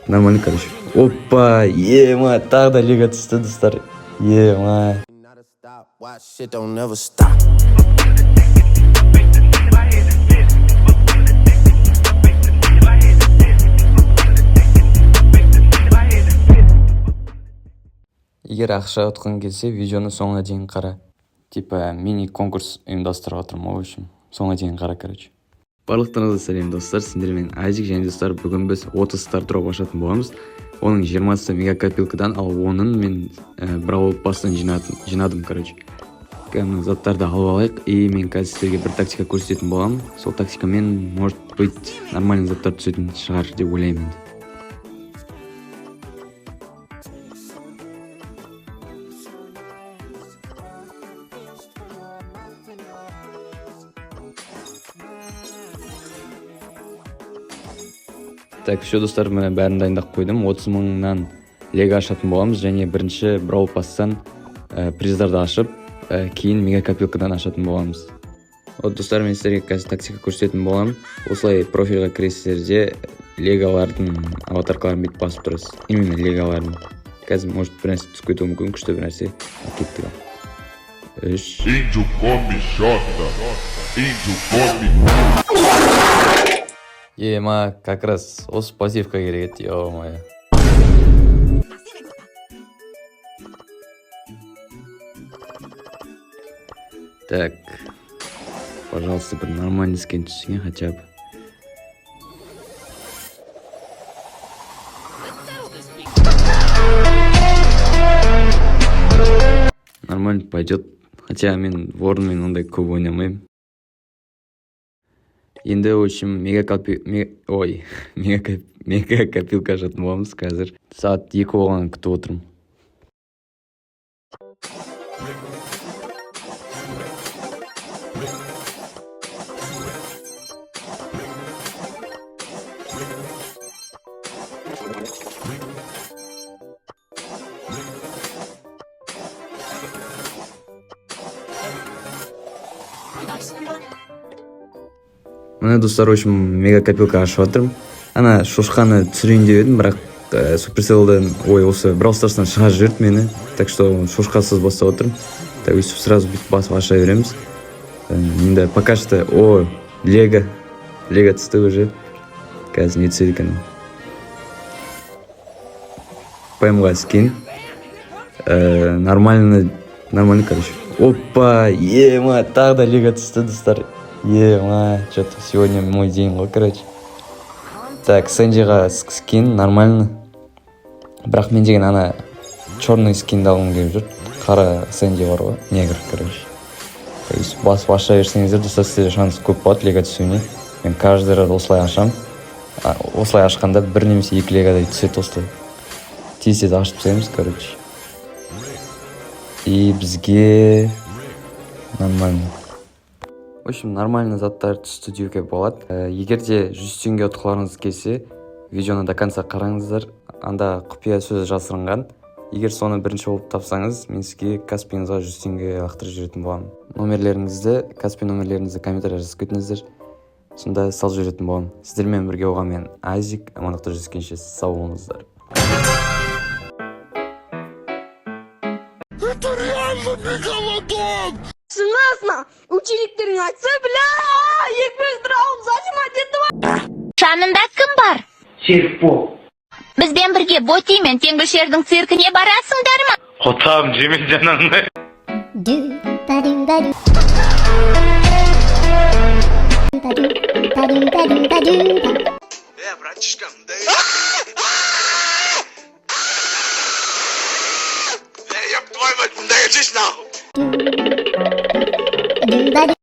Нормально, короче. Опа, ема, тағы да лего түсті, достар. Ема. Not a stop, watch shit don't never stop. Егер ақша ұтқың келсе, видеоны соңына дейін қара. Типа мини конкурс ұйымдастырып жатырмын, в общем. Соңына дейін қара, короче. Барлықтарыңызға сәлем, достар, сендермен Азик. Және, достар, бүгін біз 30 стардроп ашатын боламыз. Оның 20-сы мега копилкадан, ал 10-ын мен Бравл Пасстан жинадым, короче. Кәдімгі заттарды алып алайық, и мен қазір сіздерге бір тактика көрсететін боламын. Сол тактикамен, может быть, нормальный заттар түсетін шығар деп ойлаймын енді. Так, все, достар, міне, бәрін дайындап қойдым. 30 мыңнан лего ашатын боламыз және бірінші Бравл Пасстан приздарды ашып, кейін мега копилкадан ашатын боламыз. Вот, достар, мен сіздерге қазір тактика көрсететін боламын. Осылай профильға кіресіздер де, леголардың аватаркаларын бүйтіп басып тұрасыз. Именно леголардың. Қазір, может, бір нәрсе түсіп кетуі мүмкін, күшті бір нәрсе. Ал, кеттік, ал. Үш. Índio come xota, índio come. Ема, как раз осы пассивка керек еді, ё-моё. Так, пожалуйста, бір нормальный скин түссін хотя бы. Нормально пойдет. Хотя мен Воронмен ондай көп ойнамаймын. Енді, в общем, мега копи... ой, мега копилка ашатын боламыз қазір. Сағат 2 болғанын күтіп отырмын. Міне, достар, в общем, мега копилка ашып жатырмын. Ана шошқаны түсірейін деп едім, бірақ Суперселлдан, ой, осы Бравл Старстан шығарып жіберді мені. Так что шошқасыз бастап отырмын. Так, өйстіп сразу бүйтіп басып аша береміз. Енді пока что, о, лего. Лего түсті уже. Қазір не түседі екен? ПМ-ға скин. Нормально, нормально, короче. Опа, ема, тағы да лего түсті, достар. Ема, что-то сегодня мой день ғой, короче. Так, Сэндиға скин, нормально. Бірақ мен деген ана черный скинді алғым келіп жүр. Қара Сэнди бар ғой, негр, короче. То есть басып аша берсеңіздер, достар, сізде шанс көп болады лего түсуіне. Мен каждый раз осылай ашам. Осылай ашқанда бір немесе екі легодай түседі осылай. Тез тез ашып тастаймыз, короче. И бізге нормально. В общем, нормально заттар түсті деуге болады. Егер де 100 теңге ұтқыларыңыз келсе, видеоны до конца қараңыздар. Анда құпия сөз жасырынған. Егер соны бірінші болып тапсаңыз, мен сізге Каспиіңізға 100 теңге лақтырып жіберетін боламын. Номерлеріңізді, Каспи номерлеріңізді комментария жазып кетіңіздер. Сонда салып жіберетін боламын. Сіздермен бірге болған мен, Азик. Амандықта жүздескенше, сау болыңыздар. Это реально мегалодон! Сынасына учениктерің айтса, бля, екі раунд зажимать етті. Жанында кім бар? Серікбол. Бізбен бірге Боти мен Теңбілшердің циркіне барасыңдар ма? Қотам жеме жаныңды. Do ba do ba do. Ba do ba do ba do ba do ba. Э, братишка, да. Э, ёб твою мать, да иди нахуй! Do ba do.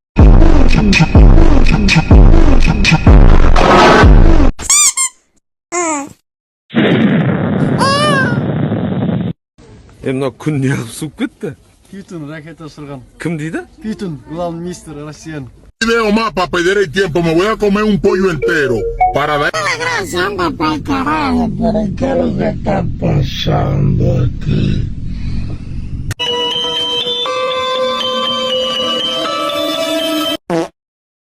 Е, мынау күн неғып суып кетті? Путин ракета ұшырған. Кім дейді? Путин, главный мистер россиян. Video más para perder el tiempo, me voy a comer un pollo entero para dar. Anda pa'l carajo, pero ¿qué es lo que está pasando aquí?